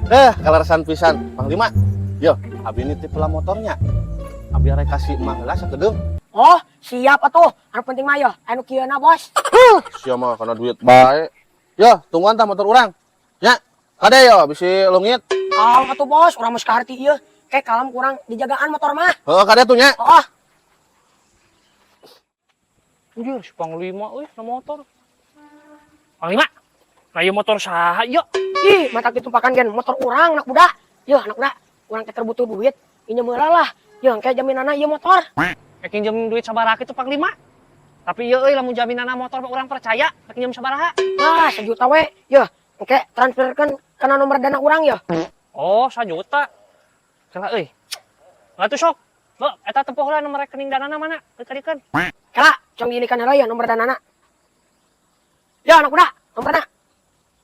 Eh, kaleresan pisan, Panglima. Yo, abi nitip heula motornya. Abi arek kasih emang heula sakedeung. Oh, siap atuh. Anu penting mah yo, anu kieu na, Bos. Sia mah kana duit bae. Yo, tungguan tah motor urang. Ya, kade yo bisi leungit. Kalem atuh, Bos, urang mah kaharti ieu. Kayak kalem kurang dijagaan motor mah. Heeh, kade tuh nya. Oh, Anjir, si Panglima euy na motor. Panglima. Nah, ieu motor saha ieu? Ih, mata ditumpakan gen motor urang, anak muda. Yo, anak muda, urang teh keur butuh duit. Injem heula lah. Yo, kayak jaminanna ieu motor. Rek nginjem duit sabaraha kitu, Panglima? Tapi ieu euy, lamun jaminanna motor mah urang percaya, rek nginjem sabaraha? Ah, 1 juta we. Yo, engke transferkan kana nomor Dana urang ya. Oh, 1 juta. Kela euy. Nggak tuh sok. Lo, eta tempoh heula nomor rekening Danana mana? Dikadikeun. Kela, cong diinikan heula ya nomor Danana. Ya, anak muda, nomorna.